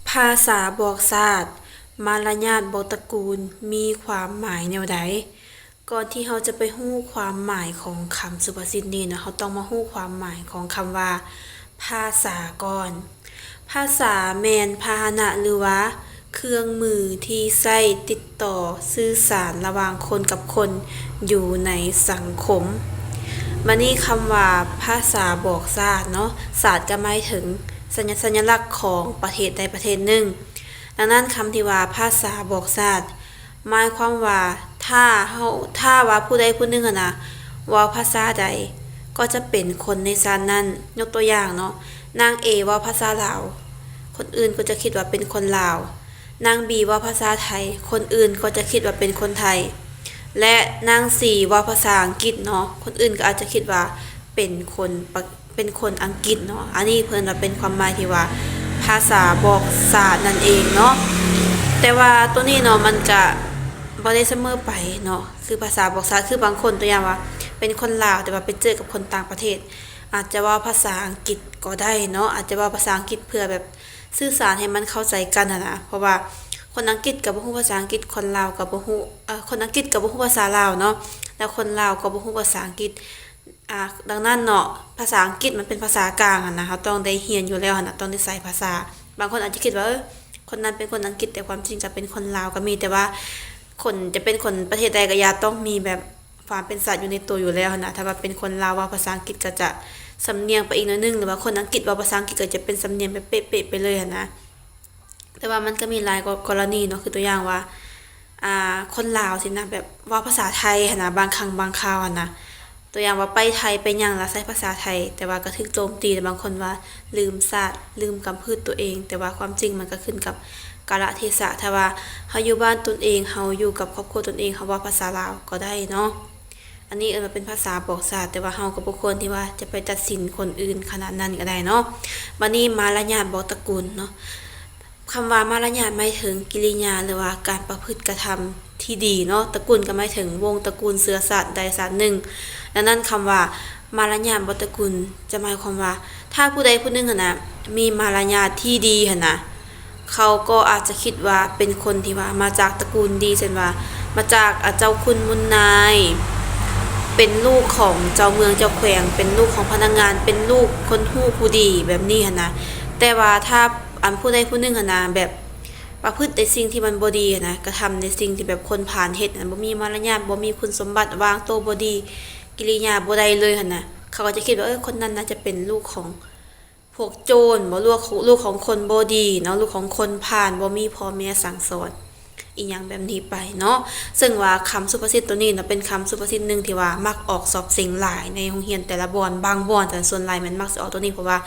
ພາສາບອກຊາດ, ມາລະຍາດບອກຕະກູນ ມີຄວາມໝາຍແນວໃດ? ກ່ອນທີ່ເຮົາຈະໄປຮູ້ຄວາມໝາຍຂອງຄຳສຸພາສິດນີ້ເນາະ, ເຮົາຕ້ອງມາຮູ້ຄວາມໝາຍຂອງຄຳວ່າພາສາກ່ອນ. ພາສາແມ່ນພາຫະນະ ຫຼືວ່າເຄື່ອງມືທີ່ໃຊ້ຕິດຕໍ່ສື່ສານລະຫວ່າງຄົນກັບຄົນຢູ່ໃນສັງຄົມ. ບາດນີ້ຄຳວ່າພາສາບອກຊາດເນາະ, ຊາດກໍໝາຍເຖິງສັນຍະ ສັນຍະລັກຂອງປະເທດໃດປະເທດໜຶ່ງ. ດັ່ງນັ້ນ ຄຳທີ່ວ່າພາສາບອກຊາດ ໝາຍຄວາມວ່າ ຖ້າເຮົາ ຖ້າວ່າຜູ້ໃດຜູ້ໜຶ່ງຫັ້ນນະ ເວົ້າພາສາໃດ ກໍຈະເປັນຄົນໃນຊາດນັ້ນ. ຍົກຕົວຢ່າງເນາະ, ນາງເອເວົ້າພາສາລາວ ຄົນອື່ນກໍຈະຄິດວ່າເປັນຄົນລາວ, ນາງບີເວົ້າພາສາໄທ ຄົນອື່ນກໍຈະຄິດວ່າເປັນຄົນໄທ ແລະ ນາງຊີເວົ້າພາສາອັງກິດເນາະ, ຄົນອື່ນກໍອາດຈະຄິດວ່າເປັນຄົນປະ ເປັນຄົນອັງກິດເນາະ. ອັນນີ້ເພິ່ນວ່າເປັນຄວາມໝາຍທີ່ວ່າພາສາບອກຊາດນັ້ນເອງເນາະ. ແຕ່ວ່າໂຕນີ້ເນາະ ມັນກະບໍ່ໄດ້ສະເໝີໄປເນາະ, ຄືພາສາບອກຊາດ ຄືບາງຄົນ ຕົວຢ່າງວ່າເປັນຄົນລາວ ແຕ່ວ່າໄປເຈີກັບຄົນຕ່າງປະເທດ ອາດຈະເວົ້າພາສາອັງກິດກໍໄດ້ເນາະ, ອາດຈະເວົ້າພາສາອັງກິດເພື່ອແບບສື່ສານໃຫ້ມັນເຂົ້າໃຈກັນຫັ້ນນະ. ເພາະວ່າຄົນອັງກິດກໍບໍ່ຮູ້ພາສາອັງກິດ, ຄົນລາວກໍບໍ່ຮູ້ ເອີ ຄົນອັງກິດກໍບໍ່ຮູ້ພາສາລາວເນາະ, ແລ້ວຄົນລາວກໍບໍ່ຮູ້ພາສາອັງກິດ. ອ່າ ດັ່ງນັ້ນເນາະ ພາສາອັງກິດມັນເປັນພາສາກາງຫັ້ນນະ, ເຮົາຕ້ອງໄດ້ຮຽນຢູ່ແລ້ວຫັ້ນນະ, ຕ້ອງໄດ້ໃຊ້ພາສາ. ບາງຄົນອາດຈະຄິດວ່າ ເອີ ຄົນນັ້ນເປັນຄົນອັງກິດ ແຕ່ຄວາມຈິງຈະເປັນຄົນລາວກໍມີ, ແຕ່ວ່າຄົນຈະເປັນຄົນປະເທດໃດກໍຢ່າ ຕ້ອງມີແບບຄວາມເປັນຊາດຢູ່ໃນໂຕຢູ່ແລ້ວຫັ້ນນະ. ຖ້າວ່າເປັນຄົນລາວເວົ້າພາສາອັງກິດກໍຈະສຳນຽງໄປອີກໜ້ອຍໜຶ່ງ, ຫຼືວ່າຄົນອັງກິດເວົ້າພາສາອັງກິດກໍຈະເປັນສຳນຽງແບບເປະໆໄປເລີຍຫັ້ນນະ. ແຕ່ວ່າມັນກໍມີຫຼາຍກໍ ກໍລະນີເນາະ, ຄືຕົວຢ່າງວ່າ ອ່າ ຄົນລາວຊີ້ນະ ແບບເວົ້າພາສາໄທຫັ້ນນະ ບາງຄັ້ງບາງຄາວຫັ້ນນະ. ຕົວຢ່າງວ່າໄປໄທໄປຫຍັງລະໃຊ້ພາສາໄທ, ແຕ່ວ່າກໍຖືກໂຈມຕີ ແລະ ບາງຄົນວ່າລືມຊາດ ລືມກຳພືດຕົວເອງ, ແຕ່ວ່າຄວາມຈິງມັນກໍຂຶ້ນກັບກາລະເທສະ. ຖ້າວ່າເຮົາຢູ່ບ້ານຕົນເອງ, ເຮົາຢູ່ກັບຄອບຄົວຕົນເອງ, ເຮົາເວົ້າພາສາລາວກໍໄດ້ເນາະ. ອັນນີ້ເອີ້ນວ່າເປັນພາສາບອກຊາດ, ແຕ່ວ່າເຮົາກໍບໍ່ຄວນທີ່ວ່າຈະໄປຕັດສິນຄົນອື່ນຂະໜາດນັ້ນກໍໄດ້ເນາະ. ບາດນີ້ມາລະຍາດບອກຕະກູນເນາະ. ຄຳວ່າມາລະຍາດໝາຍເຖິງກິລິຍາ ຫຼືວ່າການປະພຶດກະທຳທີ່ດີເນາະ, ຕະກູນກໍໝາຍເຖິງວົງຕະກູນເຊື້ອຊາດໃດຊາດໜຶ່ງ. ດັ່ງນັ້ນ ຄຳວ່າມາລະຍາດບໍ່ຕະກູນ ຈະໝາຍຄວາມວ່າ ຖ້າຜູ້ໃດຜູ້ໜຶ່ງຫັ້ນນະ ມີມາລະຍາດທີ່ດີຫັ້ນນະ, ເຂົາກໍອາດຈະຄິດວ່າເປັນຄົນທີ່ວ່າມາຈາກຕະກູນດີ, ເຊັ່ນວ່າ ມາຈາກ ອາ ເຈົ້າຄຸນມຸນນາຍ, ເປັນລູກຂອງເຈົ້າເມືອງເຈົ້າແຂວງ, ເປັນລູກຂອງພະນັກງານ, ເປັນລູກຄົນຮູ້ຜູ້ດີ ແບບນີ້ຫັ້ນນະ. ແຕ່ວ່າຖ້າ ອັນຜູ້ໃດຜູ້ໜຶ່ງຫັ້ນນະ ແບບປະພຶດໃນສິ່ງທີ່ມັນບໍ່ດີຫັ້ນນະ, ກະທຳໃນສິ່ງທີ່ແບບຄົນພານເຮັດຫັ້ນນະ, ບໍ່ມີມາລະຍາດ, ບໍ່ມີຄຸນສົມບັດ, ວາງໂຕບໍ່ດີ, ກິລິຍາບໍ່ໄດ້ເລີຍຫັ້ນນະ, ເຂົາກໍຈະຄິດວ່າ ເອີ ຄົນນັ້ນໜ້າຈະເປັນລູກຂອງພວກໂຈນບໍ, ລູກຂອງ ລູກຂອງຄົນບໍ່ດີເນາະ, ລູກຂອງຄົນພານ, ບໍ່ມີພໍ່ແມ່ສັ່ງສອນ ອີ່ຫຍັງແບບນີ້ໄປເນາະ. ເຊິ່ງວ່າຄຳສຸພາສິດໂຕນີ້ເນາະ ເປັນຄຳສຸພາສິດໜຶ່ງທີ່ວ່າມັກອອກສອບເສັງຫຼາຍໃນໂຮງຮຽນແຕ່ລະບ່ອນ, ບາງບ່ອນ, ແຕ່ສ່ວນຫຼາຍແມ່ນມັກຊິອອກໂຕນີ້ ເພາະວ່າ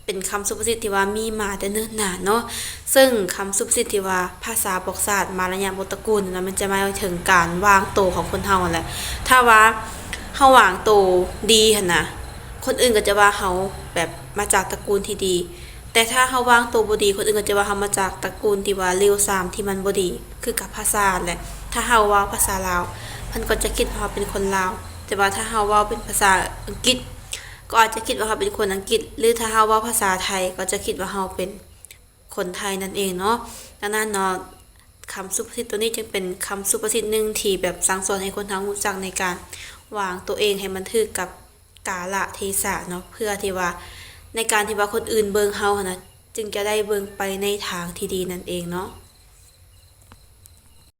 ເປັນຄຳສຸພາສິດທີ່ວ່າມີມາແຕ່ເນີນນານເນາະ. ເຊິ່ງຄຳສຸພາສິດທີ່ວ່າພາສາບອກຊາດ ມາລະຍາດບໍ່ຕະກູນນັ້ນ ມັນຈະໝາຍເຖິງການວາງໂຕຂອງຄົນເຮົາຫັ້ນແຫຼະ. ຖ້າວ່າເຮົາວາງໂຕດີຫັ້ນນະ, ຄົນອື່ນກໍຈະວ່າເຮົາແບບມາຈາກຕະກູນທີ່ດີ. ແຕ່ຖ້າເຮົາວາງໂຕບໍ່ດີ, ຄົນອື່ນກໍຈະວ່າເຮົາມາຈາກຕະກູນທີ່ວ່າເລວຊາມ, ທີ່ມັນບໍ່ດີ. ຄືກັບພາສາຫັ້ນແຫຼະ, ຖ້າເຮົາເວົ້າພາສາລາວ, ເພິ່ນກໍຈະຄິດວ່າເຮົາເປັນຄົນລາວ, ແຕ່ວ່າຖ້າເຮົາເວົ້າເປັນພາສາອັງກິດ, ກໍອາດຈະຄິດວ່າເຮົາເປັນຄົນອັງກິດ, ຫຼື ຖ້າເຮົາເວົ້າພາສາໄທ, ກໍຈະຄິດວ່າເຮົາເປັນຄົນໄທນັ້ນເອງເນາະ. ດັ່ງນັ້ນເນາະ, ຄຳສຸພາສິດໂຕນີ້ຈຶ່ງເປັນຄຳສຸພາສິດໜຶ່ງທີ່ແບບສັ່ງສອນໃຫ້ຄົນເຮົາຮູ້ຈັກໃນການວາງໂຕເອງໃຫ້ມັນຖືກກັບ ກາລະເທສະເນາະ, ເພື່ອທີ່ວ່າໃນການທີ່ວ່າຄົນອື່ນເບິ່ງເຮົາຫັ້ນນະ ຈຶ່ງຈະໄດ້ເບິ່ງໄປໃນທາງທີ່ດີນັ້ນເອງເນາະ.